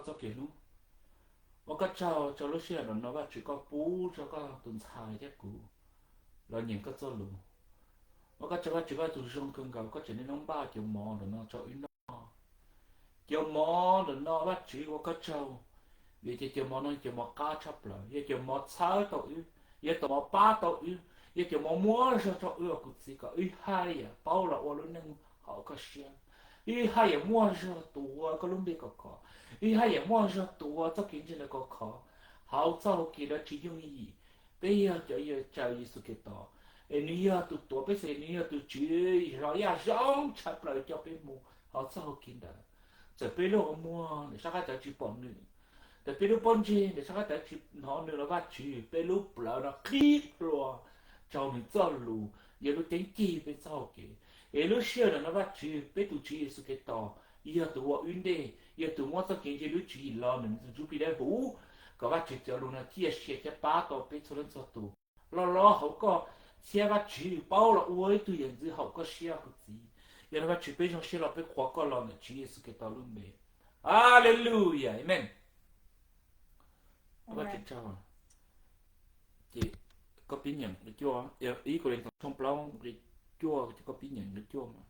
txoj kev hlub. Ua koj tsaug rau lub sij hawm ntawm no Vajtswv koj pub rau koj tus ntxhais thiab kuv los nyeem koj txoj lus. Ua koj tsaug Vajtswv koj tus zoo kawg nkaus koj tseem niaj hnub npaj cov mov ntawm no rau wb noj. Cov mov ntawm no Vajtswv ua koj tsaug, vim tias cov mov no cov mov qab tshaj plaws, yog cov mov txhawb tau wb, yog cov mov pab tau wb, yog cov mov muaj zog rau wb ua kuv txiv kom wb haj yam paub los ua lub neej haum koj siab. Wb haj yam muaj zog tuav koj lub npe kom khov, wb haj yam muaj zog tuav txoj kev ntseeg ntawd kom khov. Hauv txoj hau kev ntawd tsis yooj yim, peb yog cov yawg caw Yexus Khetos, es nws yog tus tuav peb xwb, nws yog tus tswv zov yaj zoo tshaj plaws coj peb mus hauv txoj hau kev ntawd. Txawm peb lub qhov muag ntawm sab qab tawv tsis pom nws, txawm peb lub pob ntseg ntawm sab qab tawv tsis hnov nws los Vajtswv, peb lub plawv no qhib plhuav rau nws txoj lus yog lub ceeb cig peb txoj hau kev. Es lub sij hawm ntawm no Vajtswv, peb tus Tswv Yexus Khetos yog tus ua wb ntej, yog tus muab txoj kev ntseeg lub tswv yim los ntawm nws tus Ntsuj Plig Dawb Huv, kom Vajtswv cov lus no ciaj sia thiab pab tau peb txhua leej txhua tus loj loj hauv koj, thiab Vajtswv paub los ua ib tug yam ntxwv haum koj siab kuv txiv. Yog li Vajtswv peb zoo siab los peb qhuas koj los ntawm Tswv Yexus Khetos lub npe. Aleluyas, amen. Ua Vajtswv tsaug. Ces koj pib nyeem nqe cuaj, ib Kauleethaus tshooj plaub nqe cuaj, ces koj pib nyeem nqe cuaj mas.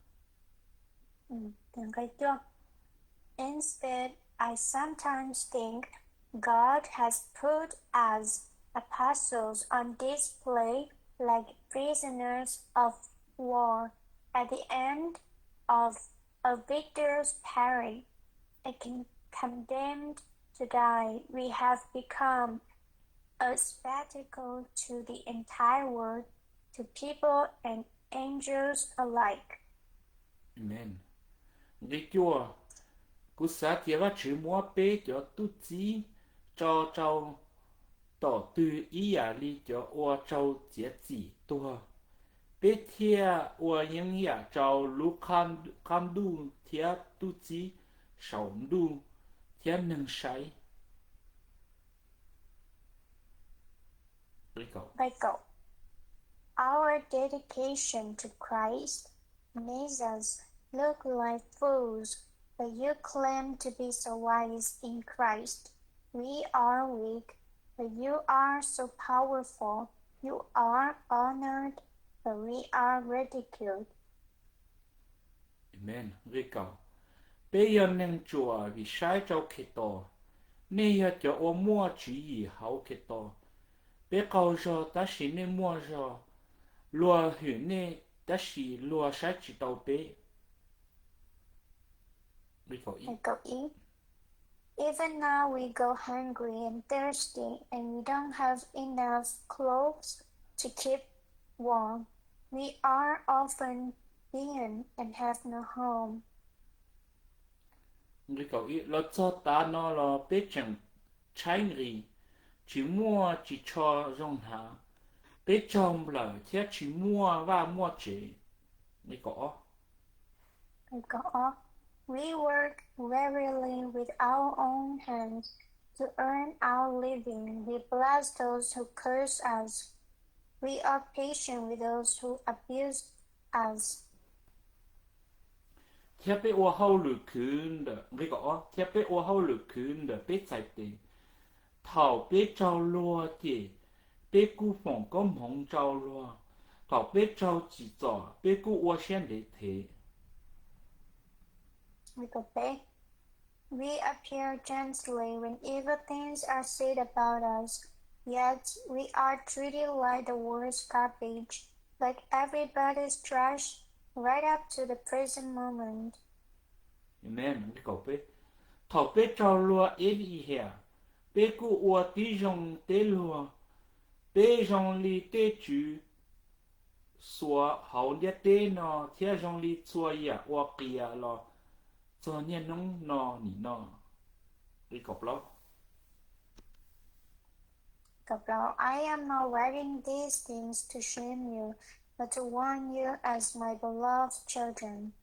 Instead, I sometimes think God has put us apostles on display like prisoners of war at the end of a victor's parade, and condemned to die. We have become a spectacle to the entire world, to people and angels alike. Amen. Nqe cuaj, kuv xav tias Vajtswv muab peb cov tub txib tso rau tom twg ib yam li cov uas raug txiav txim tuag, peb thiaj ua yeeb yam rau lub qab ntuj thiab tub txib saum ntuj thiab neeg saib. Our dedication to Christ makes us look like fools, but you claim to be so wise in Christ. We are weak, but you are so powerful. You are honored, but we are ridiculed. Amen. Nqe kaum, peb yog neeg ruam vim saib rau Khetos. Nej yog cov uas muaj tswv yim hauv Khetos. Peb qaug zog tab sis nej muaj zog. Luag hwm nej tab sis luag saib tsis tau peb. Even now we go hungry and thirsty, and we don't have enough clothes to keep warm. We are often beaten and have no home. Nqe kaum ib, los txog tav no los peb tseem tshaib nqis, tsis muaj ris tsho zoo hnav, peb raug nplawm thiab tsis muaj vaj muaj tsev. Nqe kaum ob, We work wearily with our own hands to earn our living. We bless those who curse us. We are patient with those who abuse us. Thiab peb ua hauj lwm khwv ntawm, nqe kaum ob, thiab peb ua hauj lwm khwv ntawm peb txhais tes. Thaum peb raug luag cem, peb kuj foom koob hmoov rau luag. Thaum peb raug tsim txom, peb kuj ua siab ntev thev. We appear gently when evil things are said about us, yet we are treated like the worst garbage, like everybody's trash, right up to the present moment. Amen. Thaum peb raug luag eb hiam, peb kuj ua tib zoo teb luag. Peb zoo li tej tswv xuav hauv ntiaj teb no thiab zoo li txhua yam uas qias los txog niaj hnub no nim no. I am not writing these things to shame you, but to warn you as my beloved children.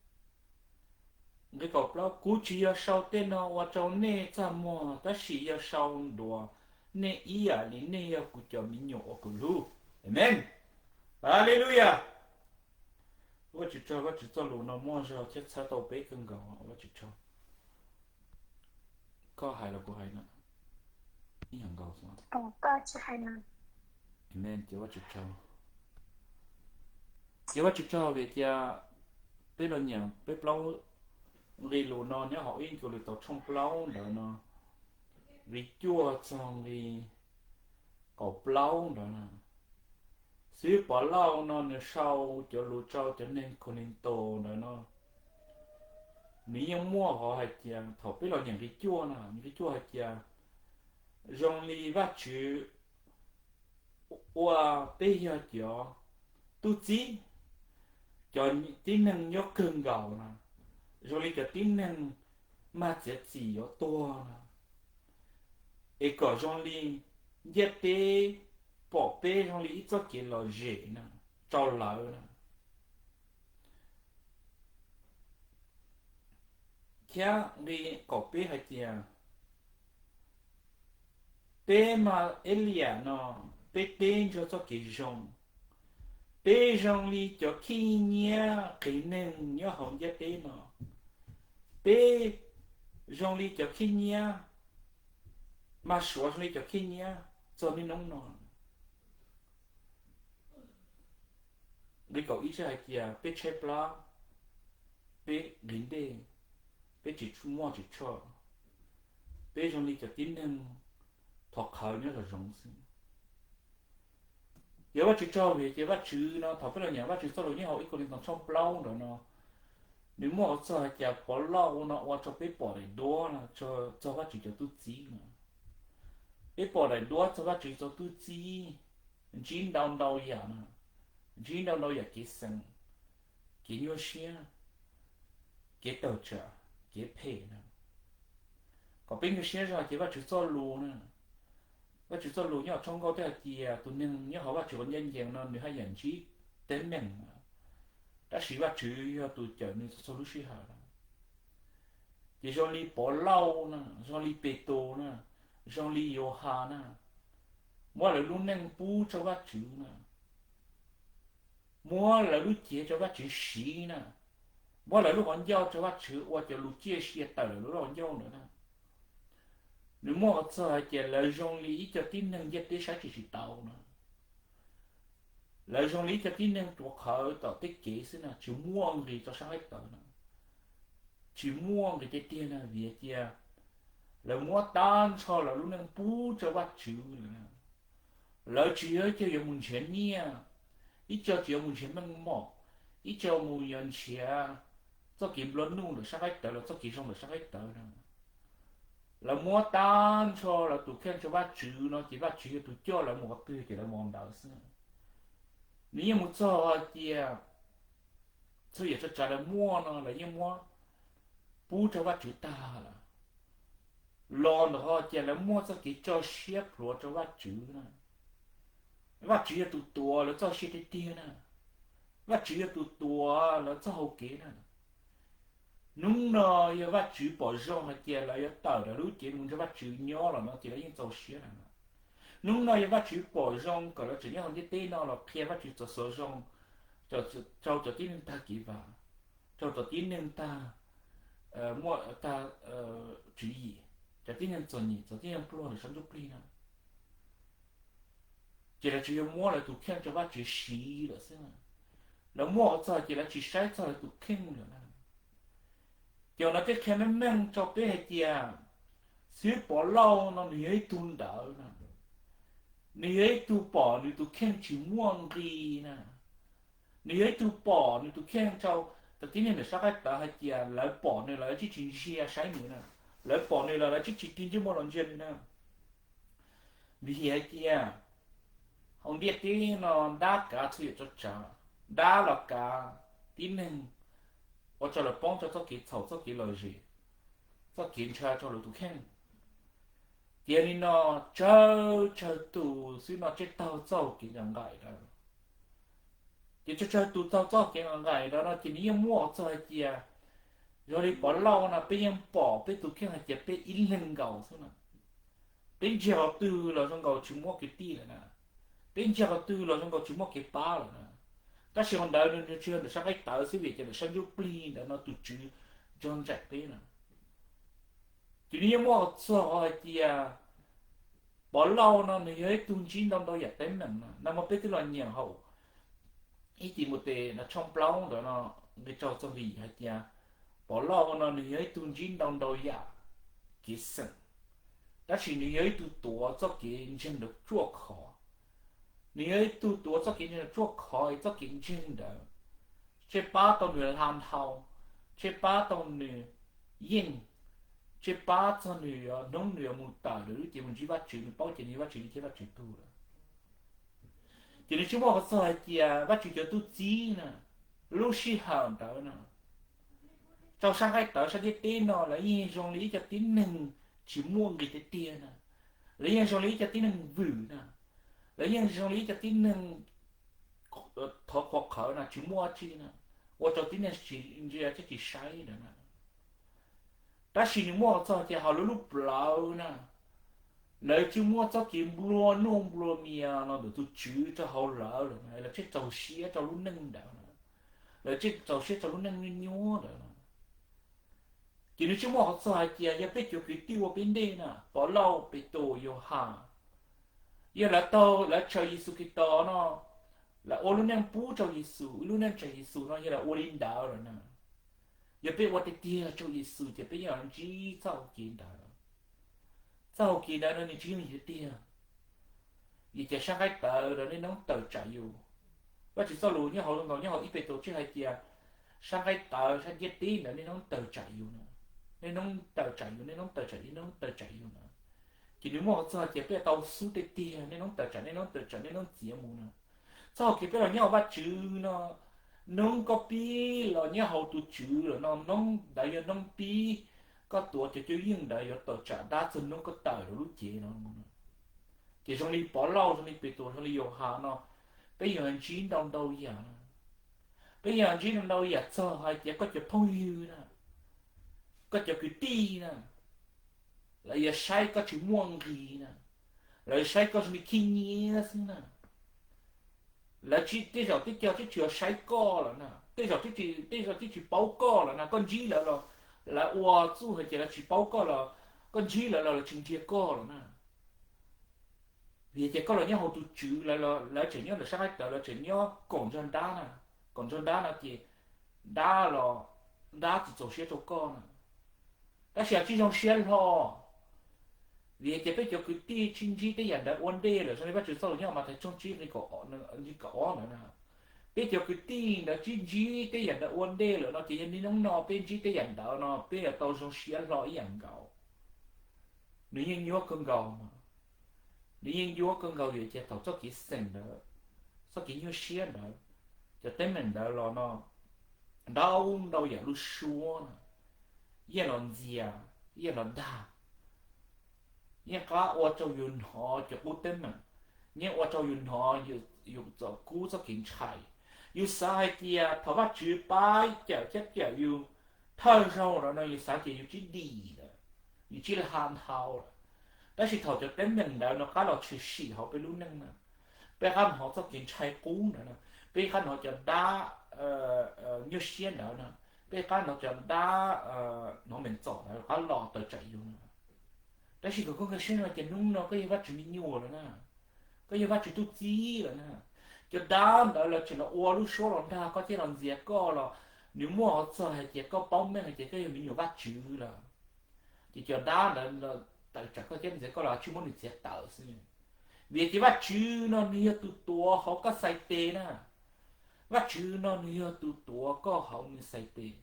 Nqe kaum plaub, kuv tsis yog sau tej no ua rau nej txaj muag, tab sis yog sau ntuas nej ib yam li nej yog kuv cov me nyuam uas kuv hlub. Amen. Haleluya. Ua Vajtswv tsaug, Vajtswv txoj lus no muaj zog thiab txhawb tau peb kawg nkaus, ua Vajtswv tsaug. Koj hais los kuv hais na, ib yam nkaus xwb. Amen, ces Vajtswv tsaug. Ces Vajtswv tsaug vim tias peb los nyeem peb plaub nqe lus no nyob hauv ib Kuv Li Tau tshooj plaub ntawd no, nqe cuaj txog nqe kaum plaub ntawd na. Xib hwb Pov Lauj no nws sau cov lus rau cov neeg Kos Lis Ntos ntawd no, nws yeej muaj qhov hais tias thaum peb los nyeem nqe cuaj na, nqe cuaj hais tias zoo li Vajtswv ua peb yog cov tub txib, cov tib neeg nyob kawg nkaus na, zoo li cov tib neeg mag txiav txim yuav tuag na, es kom zoo li ntiaj teb pom peb zoo li ib txoj kev lom zem na rau lawv na. Thiab nqe kaum peb hais tias peb mag Elias no, peb teb ntsuag txoj kev zoo, peb zoo li cov khib nyiab qiv neeg nyob hauv ntiaj teb no, peb zoo li cov khib nyiab, mag suav zoo li cov khib nyiab txog niaj hnub no. Nqe kaum ib teb hais tias peb tshaib plab, peb nqhis dej, peb tsis muaj tsis tshoj, peb zoo li cov tib neeg thov qhawv nyob zoo zoo xwb. Yog Vajtswv tsaug vim tias Vajtswv no thaum peb los nyeem Vajtswv txoj lus nyob hauv ib Kuv Li Tau tshooj plaub ntawd no, nws muaj qhov txog hais tias Pov Lauj no ua rau peb pom daim duab no txog Vajtswv cov tub txib no. Peb pom daim duab txog Vajtswv cov tub txib ntsib ntau ntau yam no, ntsib ntau ntau yam kev xeem, kev nyuaj siab, kev tawm tsam, kev phem na. Kom peb nyuaj siab zog ces Vajtswv txoj lus na, Vajtswv txoj lus nyob hauv tshooj nkauj twb hais tias tus neeg nyob hauv Vajtswv qhov ncaj ncees no nws haj yam ntsib teeb meem, tab sis Vajtswv yog tus cawm nws txhua txhua lub sij hawm na. Ces zoo li Pov Lauj na, zoo li Petus na, zoo li Yauhas na, muab lawv lub neej pub rau Vajtswv na, muab lawv lub cev rau Vajtswv siv na, muab lawv lub qhov ncauj rau Vajtswv ua cov lus ciaj sia tawm lawv lub qhov ncauj ntawd na. Nws muaj qhov txog hais tias lawv zoo li ib co tib neeg ntiaj teb saib tsis tsis taus na. Lawv zoo li ib co tib neeg tuav qhawv tom tej kev xwb na, tsis muaj nqis rau sab nqaij tawv na, tsis muaj nqis tiag tiag na vim tias lawv muab tag nrho lawv lub neej pub rau Vajtswv lawm na. Lawv tsis yog ib co yuav mus nrhiav nyiaj, ib co tsis yuav mus nrhiav meej mom, ib co mus yuav nrhiav txoj kev nplua nuj ntawm sab nqaij tawv los txoj kev zoo ntawm sab nqaij tawv na. Lawv muab tag nrho lawv tus kheej rau Vajtswv no ces Vajtswv yog tus coj lawv mus qhov twg ces lawv mus ntawd xwb. Nws yeej mus txog hais tias txhua yam txhua tsav lawv muaj no lawv yeej muab pub rau Vajtswv tag lawm. Los ntawm ho ces lawv muaj txoj kev tso siab plhuav rau Vajtswv na. Vajtswv yog tus tuav lawv txoj sia tiag tiag na. Vajtswv yog tus tuav lawv txoj hau kev na. Hnub no yog Vajtswv pom zoo hais tias lawv yuav tawm lawv lub cev mus nrog Vajtswv nyob los no ces lawv yeej txaus siab lawm na. Hnub no yog Vajtswv pom zoo kom lawv tseem nyob hauv ntiaj teb no los qhia Vajtswv txoj xov zoo rau cov tib neeg tag kev vam, rau cov tib neeg tag, muaj tag tswv yim, cov tib neeg txom nyem, cov tib neeg pluag ntawm sab ntsuj plig na. Ces lawv tsis yog muab lawv tus kheej rau Vajtswv siv lawm xwb, lawv muab qhov txog ces lawv tsis saib txog lawv tus kheej lawm na. Ces no tej qhia meej meej rau peb hais tias Xib Hwb Pov Lauj no nws yog ib tug ntawd na. Nws yog ib tug pom nws tus kheej tsis muaj nqis na. Nws yog ib tug pom nws tus kheej rau cov tib neeg ntawm sab qab tawv hais tias lawv pom nws los lawv tsis tsis ntsia saib nws na. Lawv pom nws los lawv tsis tsis tig ntsej muag los ntsia nws na. Vim hais tias hauv ntiaj teb no dab kav txhua yam tso tsav, dab los kav tib neeg, ua rau lawv poob rau txoj kev txhaum, txoj kev lom zem, txoj kev ntshaw rau lawv tus kheej. Tiam li no tsawg tsawg tus xwb no tseg taug txoj kev nqaim nqaim lawm. Ces tsawg tsawg tus taug txoj kev nqaim nqaim lawm no ces nws yeej muaj qhov txog hais tias, yog li Pov Lauj no peb yeej pom peb tus kheej hais tias peb ib leeg nkaus xwb na. Peb ntsia qhov twg los zoo nkaus tsis muaj kwv tij lawm na. Peb ntsia qhov twg los zoo nkaus tsis muaj kev pab lawm na. Tab sis qhov ntawd nws tsis yog ntawm sab qab tawv xwb vim tias ntawm sab ntsuj plig ntawd no tus Tswv nrog nraim peb na. Ces nws yeej muaj qhov txog hais tias Pov Lauj no nws yog ib tug ntsib ntau ntau yam teeb meem no. Nag hmo peb twb los nyeem hauv ib Timautes tshooj plaub ntawd no, nqe rau txog nqe yim hais tias Pov Lauj no nws yog ib tug ntsib ntau ntau yam kev xeem, tab sis nws yog ib tug tuav txoj kev ntseeg ntawd ruaj khov. Nws yog ib tug tuav txoj kev ntseeg ruaj khov es txoj kev ntseeg ntawd tsej pab tau nws hla dhau, tsej pab tau nws yeej, tsej pab txog nws yuav hnub nws yuav mus tawm lawm lub cev mus ntsib Vajtswv, nws paub ces nws yog Vajtswv li thiab Vajtswv tug lawm. Ces nws tsis muaj qhov txog hais tias Vajtswv cov tub txib na, lub sij hawm ntawd na, rau sab nqaij tawv sab ntiaj teb no lawv yeej zoo li ib co tib neeg tsis muaj nqis tiag tiag na, lawv yeej zoo li ib co tib neeg vwm na, lawv yeej zoo li ib co tib neeg thov qhuas qhawv na, tsis muaj dab tsi na, ua rau tib neeg tsis ntsia thiab tsis saib ntawd na. Tab sis nws muaj qhov txog tias hauv lawv lub plawv na, lawv tsis muaj txoj kev nplua nuj nplua mias los ntawm tus Tswv rau hauv lawv lawm na, lawv tseem txaus siab rau lub neej ntawd na, lawv tseem txaus siab rau lub neej nyuaj nyuaj ntawd na. Ces nws tsis muaj qhov txog hais tias yog peb cov kwv tij ua peb ntej na, Pov Lauj, Petus, Yauhas, yog lawv taug lawv tsaws Yexus Khetos no, lawv ua lub neej pub rau Yexus, lub neej tsaws Yexus no yog lawv ua li ntawd lawm na. Yog peb ua tiag tiag rau Yexus ces peb yeej ntsib txoj hau kev ntawd. Txoj hau kev ntawd no nws tsis yooj yim tiag. Vim ces sab nqaij tawv rau nej noob tawm tsam yus. Vajtswv txoj lus nyob hauv nkaus nyob hauv ib Petus tsis hais tias sab nqaij tawv sab ntiaj teb ntawd nej noob tawm tsam yus na, nej noob tawm tsam yus, nej noob tawm tsam yus, nej noob tawm tsam yus na. Ces nws muaj qhov txog hais tias peb tau xub tiag tiag, nej noob tawm tsam, nej noob tawm tsam, nej noob txiav mus na. Txoj hau kev peb los nyob hauv Vajtswv no, noob koj pib los nyob hauv tus Tswv lawm no, noob ntawd yog noob pib koj tuav cov cuab yeej ntawd yuav tawm tsam dab txog noob koj tawm lawm lub cev no. Ces zoo li Pov Lauj, zoo li Petus, zoo li Yauhas no, peb yuav ntsib ntau ntau yam na. Peb yuav ntsib ntau ntau yam txog hais tias koj cov phooj ywg na, koj cov kwv tij na, lawv yuav saib koj tsis muaj nqis na, lawv yuav saib koj zoo li khib nyiab xwb na. Lawv tej zaum twb cog twb tsis saib koj lawm na, tej zaum twb tsis paub koj lawm na, koj ntsib lawv los lawv ua txuj hais tias lawv tsis paub koj los koj ntsib lawv los lawv tsis nrhiav koj lawm na. Vim tias koj los nyob hauv tus Tswv, lawv tseem nyob ntawm sab nqaij tawv, lawv tseem nyob kaum ntsog dab na, kaum ntsog dab no ces dab los dab tsis txaus siab rau koj na. Tab sis tsis zoo siab hlo, vim tias peb cov kwv tij tsis ntsib tej yam ntawd ua ntej lawm, zoo li Vajtswv txoj lus nyob Mathais tshooj tsib nqe kaum ob ntawd na. Peb cov kwv tij ntawd tsis ntsib tej yam ntawd ua ntej lawm no ces yog niaj hnub no peb ntsib tej yam ntawd no peb yuav tau zoo siab hlo ib yam nkaus. Nws yeej nyuaj kawg nkaus, nws yeej nyuaj kawg nkaus vim tias thaum txoj kev xeem ntawd, txoj kev nyuaj siab ntawd, cov teeb meem ntawd los no ntau ntau yam lub suab no yeej los ntxias, yeej los dag, yeej qab ua rau yus hnov cov qub teeb meem, yeej ua rau yus hnov yus txoj kub txoj kev ntshai. Yus xav hais tias thaum Vajtswv pab cawm thiab cawm yus thawj zaug lawm no yus xav tias yus tsis dim lawm, yus tsis hla dhau lawm. Tab sis thaum cov teeb meem ntawd no qab los tshwm sim hauv peb lub neej na, peb qab hnov txoj kev ntshai qub ntawd na, peb qab hnov cov dab nyuaj siab ntawd na, peb qab hnov cov dab hnov meem txom ntawd qab los tawm tsam yus na. Tab sis thaum koj nkag siab no ces hnub no koj yog Vajtswv me nyuam lawm na, koj yog Vajtswv tub txib lawm na. Cov dab ntawd los tseem los ua lub suab los dag koj thiab los ntxias koj los nws muaj qhov txog hais tias koj paub meej hais tias koj yog me nyuam Vajtswv lawm. Ces cov dab ntawd los tawm tsam koj thiab ntxias koj los tsis muab nws txiav tawm xwb. Vim tias Vajtswv no nws yog tus tuav hauv koj xais tes na. Vajtswv no nws yog tus tuav koj hauv nws xais tes.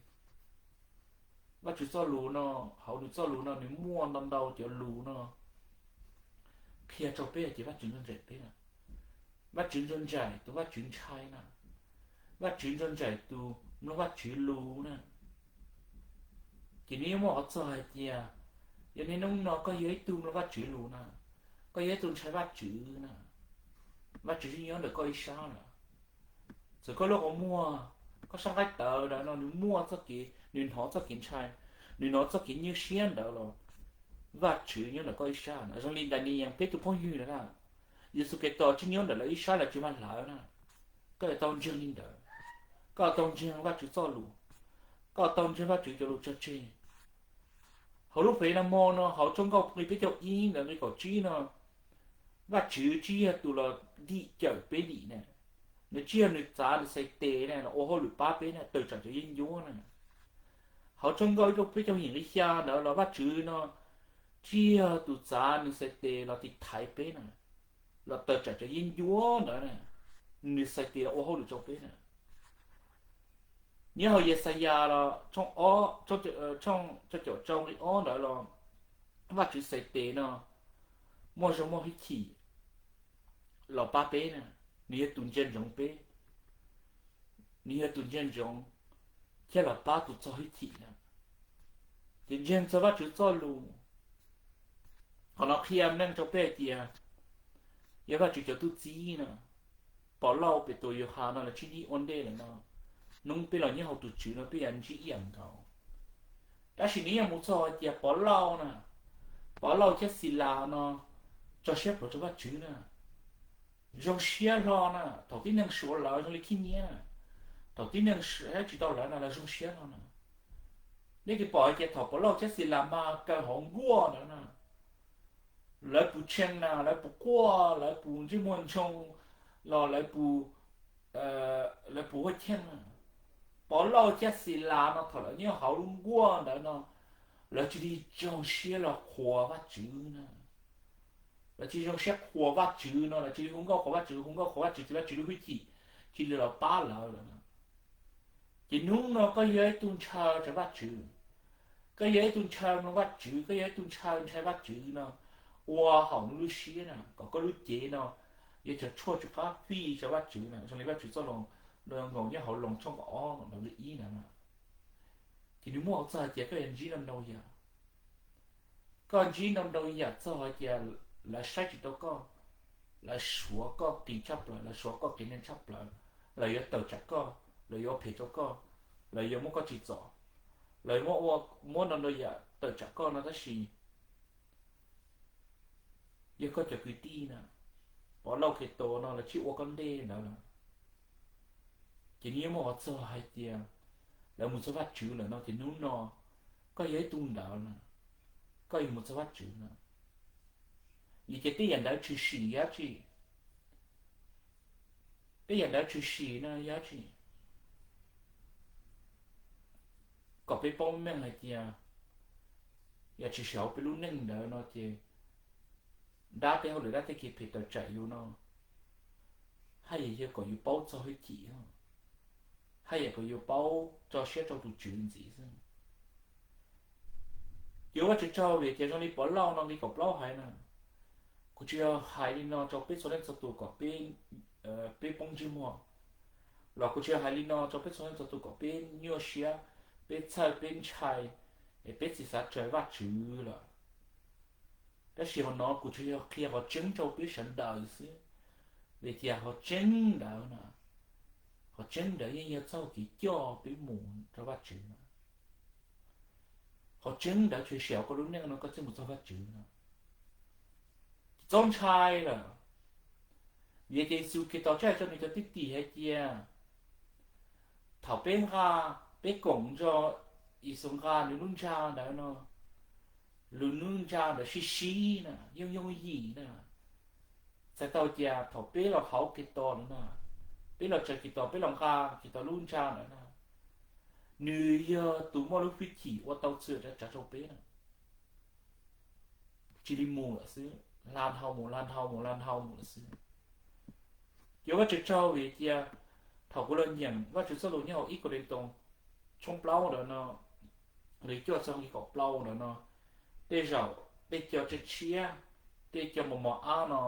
Vajtswv txoj lus no, hauv nws txoj lus no nws muaj ntau ntau cov lus no qhia rau peb hais tias Vajtswv nrog nraim peb na. Vajtswv nrog nraim tus Vajtswv ntshai na. Vajtswv nrog nraim tus mloog Vajtswv lus na. Ces nws yeej muaj qhov txog hais tias yog niaj hnub no koj yog ib tug mloog Vajtswv lus na, koj yog ib tug ntshai Vajtswv na, Vajtswv yeej nyob ntawm koj ib sab na. Txawm koj lub qhov muag, koj sab nqaij tawv ntawd no nws muaj txoj kev, nws hnov txoj kev ntshai, nws hnov txoj kev nyuaj siab ntawd los Vajtswv nyob ntawm koj ib sab na. Zoo li Daniyees peb tus phooj ywg ntawd na, Yexus Khetos tsis nyob ntawm lawv ib sab lawv tsis mag hlawv na. Koj yuav tau ntseeg li ntawd, koj yuav tau ntseeg Vajtswv txoj lus, koj yuav tau ntseeg Vajtswv cov lus tso tseg. Hauv lub fev na mo no, hauv tsooj nkauj nqi peb caug ib ntawd nqi kaum tsib no, Vajtswv tsis yog tus los dim cawm peb dim na, nws tsis yog nws txav nws xais tes na los ua hauj lwm pab peb na, tawm tsam cov yeeb ncuab na. Hauv tsooj nkauj ib peb caug yim nqi xya ntawd los Vajtswv no tsis yog tus txav nws xais tes los tiv thaiv peb na, los tawm tsam cov yeeb ncuab ntawd na, nws xais tes los ua hauj lwm rau peb na. Nyob hauv Yaxayas los tshooj ob, tshooj caum rau nqi ob ntawd los Vajtswv xais tes no muaj zoo muaj hwj chim los pab peb na, nws yog tus ntsia ntsoov peb, nws yog tus ntsia ntsoov thiab los pab tus txo hwj chim na. Ces ntseeg txog Vajtswv txoj lus, qhov no qhia meej rau peb hais tias yog Vajtswv cov tub txib na, Pov Lauj, Petus, Yauhas no lawv tsis ntsib ua ntej lawm no, hnub peb los nyob hauv tus Tswv no peb yuav ntsib ib yam nkaus. Tab sis nws yeej mus txog hais tias Pov Lauj na, Pov Lauj thiab Xilas no tso siab pluav rau Vajtswv na, zoo siab hlo na. Thaum tib neeg suav lawv zoo li khib nyiab na, thaum tib neeg saib tsis tau lawv no lawv zoo siab hlo na. Nej kis pom hais tias thaum Pov Lauj thiab Xilas mas kaw hauv nkuaj ntawd na, lawv puas tshee na, lawv puas quaj, lawv puas ntsej muag ntshoo, los lawv puas, lawv puas huaj cheej na. Pov Lauj thiab Xilas no thaum lawv nyob hauv lub nkuaj ntawd no, lawv cia li zoo siab los qhuas Vajtswv na. Lawv cia li zoo siab qhuas Vajtswv no, lawv cia li hu nkauj qhuas Vajtswv, hu nkauj qhuas Vajtswv ces Vajtswv lub hwj chim cia li los pab lawv lawm na. Ces hnub no koj yog ib tug ntshaw rau Vajtswv, koj yog ib tug ntshaw mloog Vajtswv, koj yog ib tug ntshaw ntshai Vajtswv no, ua haum nws lub siab na, kom koj lub cev no yuav tsum tshuaj tsw qab fij rau Vajtswv na, zoo li Vajtswv txoj lus nkaus nyob hauv Loos tshooj kaum ob nqe ib na. Ces nws muaj hauv txog hais tias koj yuav ntsib ntau ntau yam. Koj ntsib ntau ntau yam txog hais tias lawv saib tsis tau koj, lawv suav koj qis tshaj plaws, lawv suav koj qias neeg tshaj plaws, lawv yuav tawm tsam koj, lawv yuav ua phem rau koj, lawv yuav muab koj tsim txom, lawv yuav muab ua, muab ntau ntau yam tawm tsam koj no tab sis yog koj cov kwv tij na, Pov Lauj Khetos no lawv tsis ua koj ntej ntawd lawm. Ces nws yeej muaj hauv txog hais tias lawv mus txog Vajtswv lawm no ces hnub no koj yog ib tug ntawd na, koj yuav mus txog Vajtswv na. Vim ces tej yam ntawd tshwm sim yog dab tsi? Tej yam ntawd tshwm sim no yog dab tsi? Kom peb paub meej hais tias yog tshwm sim hauv peb lub neej ntawd no ces dab tej hauj lwm dab tej kev phem tawm tsam yus no, haj yam yog kom yus paub txo hwj chim, haj yam kom yus paub tso siab rau tus Tswv ntxiv xwb. Yuav ua tsaug vim tias zoo li Pov Lauj no nqi kaum plaub hais na, kuv tsis yog hais li no rau peb txhua leej txhua tus kom peb, peb poob ntsej muag, los kuv tsis yog hais li no rau peb txhua leej txhua tus kom peb nyuaj siab, peb txhawj, peb ntshai, es peb tsis xav raws Vajtswv lawm. Tab sis hauv no kuv tsuas yog qhia qhov tseeb rau peb sawv daws xwb, vim tias qhov tseeb ntawd na, qhov tseeb ntawd yeej yog txoj kev coj peb mus rau Vajtswv na. Qhov tseeb ntawd tshwm sim hauv koj lub neej no koj thiaj mus txog Vajtswv no. Txhob ntshai lawm, vim tias Yexus Khetos tseem hais rau nws cov thwj tim hais tias thaum peb nqa, peb koom nrog Yexus nqa nws lub ntsha ntawd no, lub ntsha ntawd sib sib na, yooj yooj yim na, txhais tau tias thaum peb los hauv Khetos lawm na, peb los raws Khetos, peb los nqa Khetos lub ntsha ntawd na, nws yog tus muaj lub hwj chim ua tau txhua yam tsav tsav rau peb na. Cia li mus lawm xwb, hla dhau mus, hla dhau mus, hla dhau mus lawm xwb. Yuav Vajtswv tsaug vim tias thaum kuv los nyeem Vajtswv txoj lus nyob hauv ib Kauleethaus tshooj plaub ntawd no, nqe cuaj txog nqe kaum plaub ntawd no, tej zaum tej co tshiab tshiab, tej co mos mos ab no,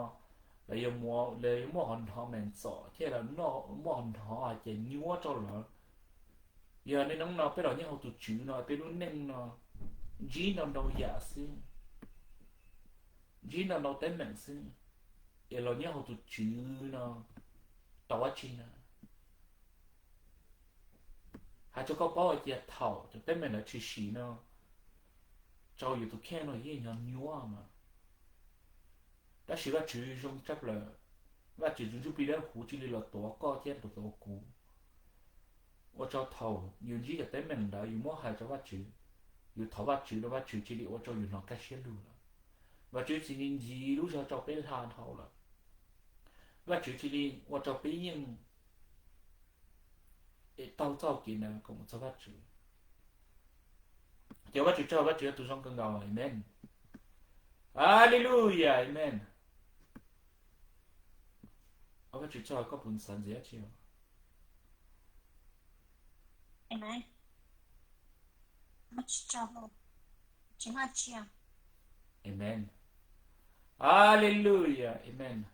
lawv yuav muab, lawv yuav muab hov hnov meem txom thiab lawv muab hov hnov hais tias nyuaj rau lawv. Yog niaj hnub no peb los nyob hauv tus Tswv no peb lub neej no ntsib ntau ntau yam xwb, ntsib ntau ntau teeb meem xwb, es los nyob hauv tus Tswv no tau dab tsi na? Hais rau koj paub hais tias thaum cov teeb meem ntawd tshwm sim no rau yus tus kheej no yeej hnov nyuaj mas, tab sis Vajtswv zoo tshaj plaws, Vajtswv tus Ntsuj Plig Dawb Huv cia li los tuav koj thiab los tuav kuv, ua rau thaum yus ntsib cov teeb meem ntawd yus muab hais rau Vajtswv, Yus thov Vajtswv rau Vajtswv cia li ua rau yus hnov kaj siab lug lawm. Vajtswv cia li ncig lub zog rau peb hla dhau lawm. Vajtswv cia li ua rau peb yeej taug txoj kev ntawd kom mus txog Vajtswv. Ces Vajtswv tsaug, Vajtswv yog tus zoo kawg nkaus. Amees. Haleluya, amees. Vajtswv tsaug, koj puas xav ntxiv dab tsi? Amees. Haleluya, amees.